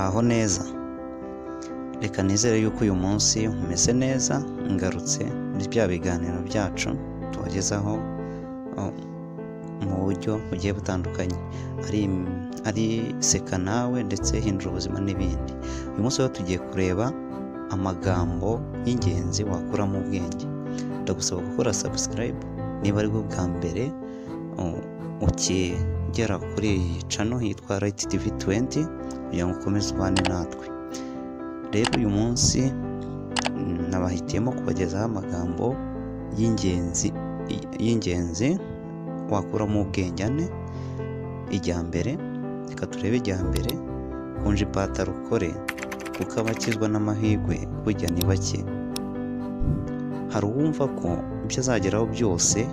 Muraho neza, reka nizere yuko uyu munsi umeze neza. Ngarutse muri bya biganiro byacu tubagezaho mu buryo bugiye butandukanye, ari seka nawe ndetse hindura ubuzima n'ibindi. Uyu munsi rero tugiye kureba amagambo y'ingenzi wakuramo ubwenge. Ndagusaba gukora subscribe niba aribwo bwa mbere ukigera kuri iyi channel yitwa Light TV 20 kugira ngo ukomeze ubane natwe. Rero uyu munsi nabahitiyemo kubagezaho amagambo y'ingenzi wakuramo ubwenge ane. Ijya mbere, reka turebe ijya mbere: kunja ipataro ukore, kuko abakizwa n'amahirwe burya ni bake. Hari uwumva ko ibyo azageraho byose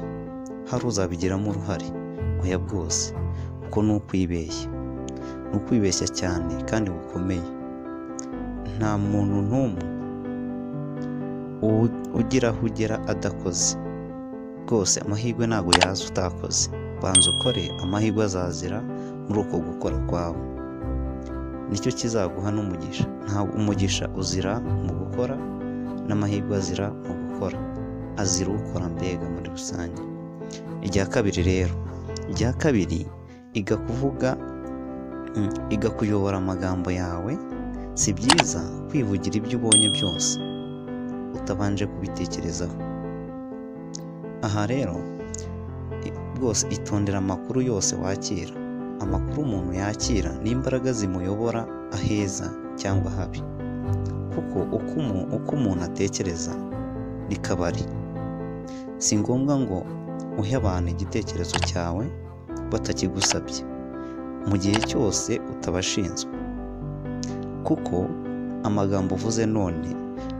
hari uzabigiramo uruhare. Oya bwose, kuko ni ukwibeshya, ni ukwibeshya cyane kandi gukomeye. Nta muntu n'umwe ugira aho ugera adakoze. Rwose amahirwe ntabwo yaza utakoze. Banza ukore, amahirwe azazira muri uko gukora kwawe. Nicyo kizaguha n'umugisha. Ntabwo umugisha uzira mu gukora, n'amahirwe azira mu gukora, azira ukora mbega muri rusange. Ijya kabiri rero, ijya kabiri, iga kuvuga, iga kuyobora amagambo yawe. Si byiza kwivugira ibyo ubonye byose utabanje kubitekerezaho. Aha rero rwose itondera amakuru yose wakira. Amakuru umuntu yakira ni imbaraga zimuyobora aheza cyangwa habi, kuko uko umuntu atekereza ni kabari. Si ngombwa ngo uhe abantu igitekerezo cyawe batakigusabye, mu gihe cyose utabashinzwe, kuko amagambo uvuze none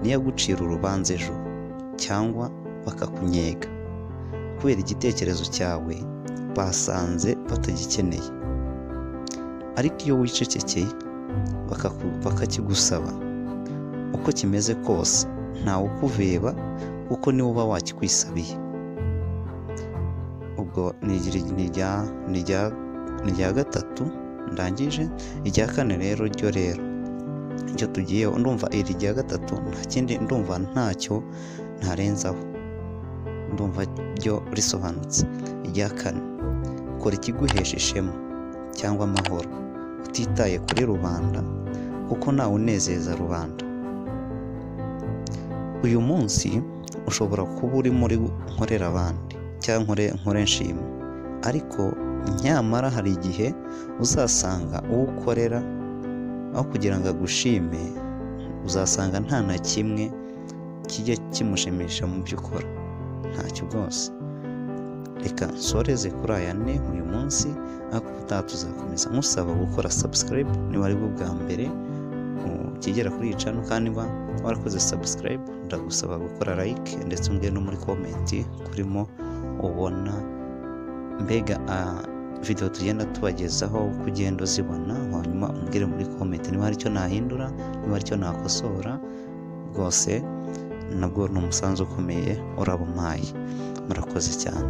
niyo agucira urubanza ejo, cyangwa bakakunyega kubera igitekerezo cyawe basanze batagikeneye. Ariko iyo wicecekeye bakakigusaba, uko kimeze kose ntawe ukuveba, kuko niwe uba wakikwisabiye. Ubwo ni irya gatatu ndangije. Irya kane rero ryo rero icyo tugiyeho, ndumva iri rya gatatu nta kindi, ndumva ntacyo ntarenzaho, ndumva ryo risobanutse. Irya kane: kora ikiguhesha ishema cyangwa amahoro utitaye kuri rubanda, kuko ntawe unezeza rubanda. Uyu munsi ushobora kuba uri muri nkorera abandi cyangwa nkore nshima, ariko nyamara hari igihe uzasanga uwo ukorera aho kugira ngo agushime, uzasanga nta na kimwe kijya kimushimisha mu byo ukora, ntacyo rwose. Reka nsoreze kuri aya ane uyu munsi, ariko ubutaha tuzakomeza. Nkusaba gukora subscribe niba aribwo bwa mbere ukigera kuri iyi channel, kandi niba warakoze subscribe ndagusaba gukora like, ndetse umbwire no muri comment kurimo ubona mbega video tugenda tubagezaho uko ugenda uzibona. Hanyuma umbwire muri comment niba hari icyo nahindura, niba hari icyo nakosora. Rwose nabwo ni umusanzu ukomeye urabumpaye. Murakoze cyane.